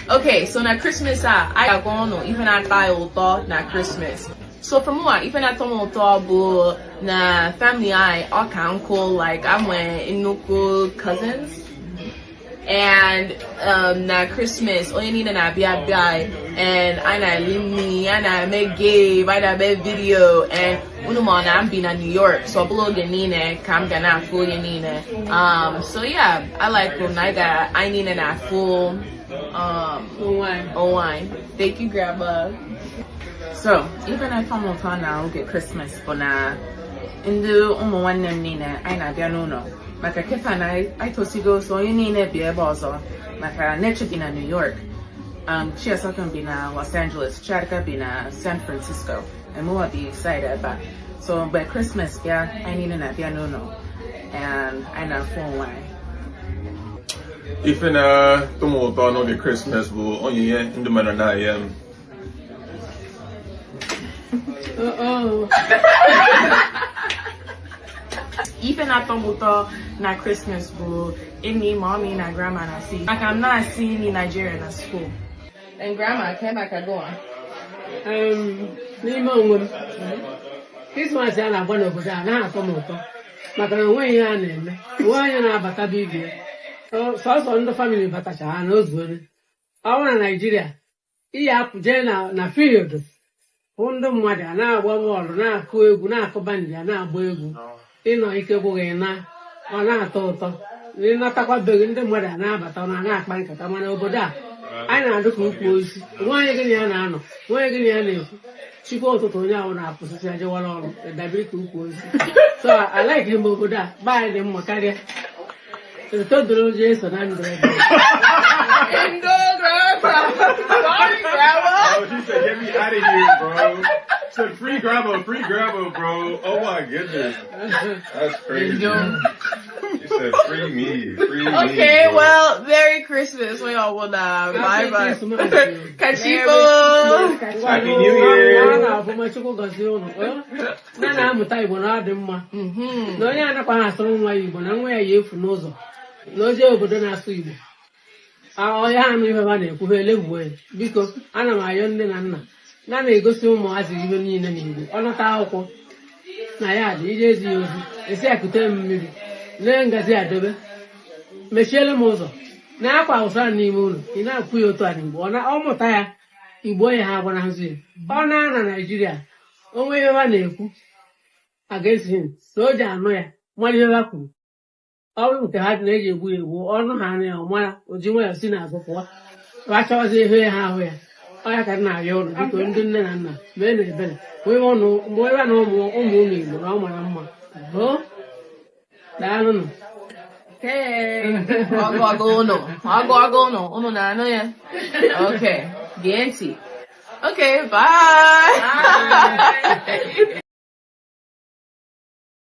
Okay, so na Christmas a, anyị ga-agwa ụnụ ife na-atọ anyị ụtọ na Christmas. So for mụa, ife na-atọ m ụtọ bụ na family anyị ọ ka nkụ, like I'm nnukwu cousins. And na Christmas, onye niile na-abịa abịa, and anyị na-eli nri, anyị na-eme game, anyị na-eme video, and unu ma na m bi na New York, so ọ bụla oge niile ka m ga na-afụ onye niile. So yeah, I like na anyị niile na-afụ onwe anyị. Thank you, Grandma. So, ife na-atọ m ụtọ na oge Christmas bụ na ndị ụmụ nwanne m niile anyị na-abịa n'ụlọ maka kịta na anyị tosigo, so onye niile bi ebe ọzọ maka Neche bi na New York, Chiasokan bi na Los Angeles, Chiadika bi na San Francisco, and mụwa bi side ebe a. So mgbe Christmas bịa, anyị niile na-abịa n'ụlọ and anyị na-afụ onwe anyị. Ife na-atọ m ụtọ n'oge Christmas bụ onyinye ndị mmadụ na-enye m. Oh. Ife na-atọ m ụtọ na Christmas bụ enyi mommy na grandma na-asị maka m na-asị nri Nigeria na school. And Grandma, came back go. N'ime onwe m, Christmas a na-agba n'obodo a naghị atọ m ụtọ maka na onweghị ihe a na-eme, onwe onye na-abata bụ ibe ya. Sọsọ ndị family batacha ha na ozuere. Ọ bụrụ na Naijiria, iyi apụ jee na field hụ ndị mmadụ a na-agba bọọlụ, na-akụ egwu, na-akụ band, a na-agba egwu, ịnọ ike gwụghị na ọ na-atọ ụtọ. Ịnatakwa beghị ndị mmadụ a na-abata ọ na-akpa nkata, mana obodo a anyị na-adụ ka ukwu osisi, onwe onye gị na ya na-anọ, onwe onye gị na ya na-ekwu. Chikwa ụtụtụ onye ahụ na-apụsịsị ajewara ọrụ dabere ka ukwu osisi. So I like m obodo a, be anyị dị mma karịa. Etodoro Jesu na ndụ ebe. Ndo, Grandma. Sorry, Grandma. Oh, she said, "Get me out of here, bro." She said, "Free grandma, free grandma, bro." Oh my goodness. That's crazy. She said, "Free me, free me." Okay, bro. Well, Merry Christmas. We all will die. Bye Happy bye. Christmas. Kachifo. Happy New Year. Ọ na-afụma Chukwu gọzie ụnụ. Na na-amụta Igbo na ọ dị mma. Na onye anakwaghị asụrụ nwa ya Igbo na nwa ya ya efu n'ụzọ. Na oje obodo na-asụ Igbo. Ọya anụ ihe ha na-ekwu ha elegbuo ya. Biko, ana m ayọ nne na nna na na-egosi ụmụazị ihe niile n'Igbo. Ọ nata akwụkwọ na ya dị ije ezi ya ozi, esi ya kute m mmiri, lee ngazi a dobe, mechiele m ụzọ, na akwa ụsara n'ime ụlọ, ị na-akwụ ya otu a n'Igbo. Ọ mụta ya Igbo ya ha agbanahụzi ya. Ọ na na Naijiria, onwe ihe ha na-ekwu against him, na o ji anụ ya mara ihe ha kwuru. Ọ bụrụ nke ha dị na-eji egbu ya egbu, ọnụ ha anụ ya ọ mara, o ji nwayọọ si n'azụ pụọ, rachọzi ihe ha ahụ ya. Ọ ya ka m na-arịọ ụnụ, biko ndị nne na nna, mee na ebere mụọ na ụmụ ụmụ Igbo na ọ mara mma. Hoo, daalụnụ. Okay. Ọgụ ọgụ ụnụ. Ọgụ ọgụ ụnụ. Ụnụ na-anụ ya. Okay. Gee ntị. Okay, bye. Bye.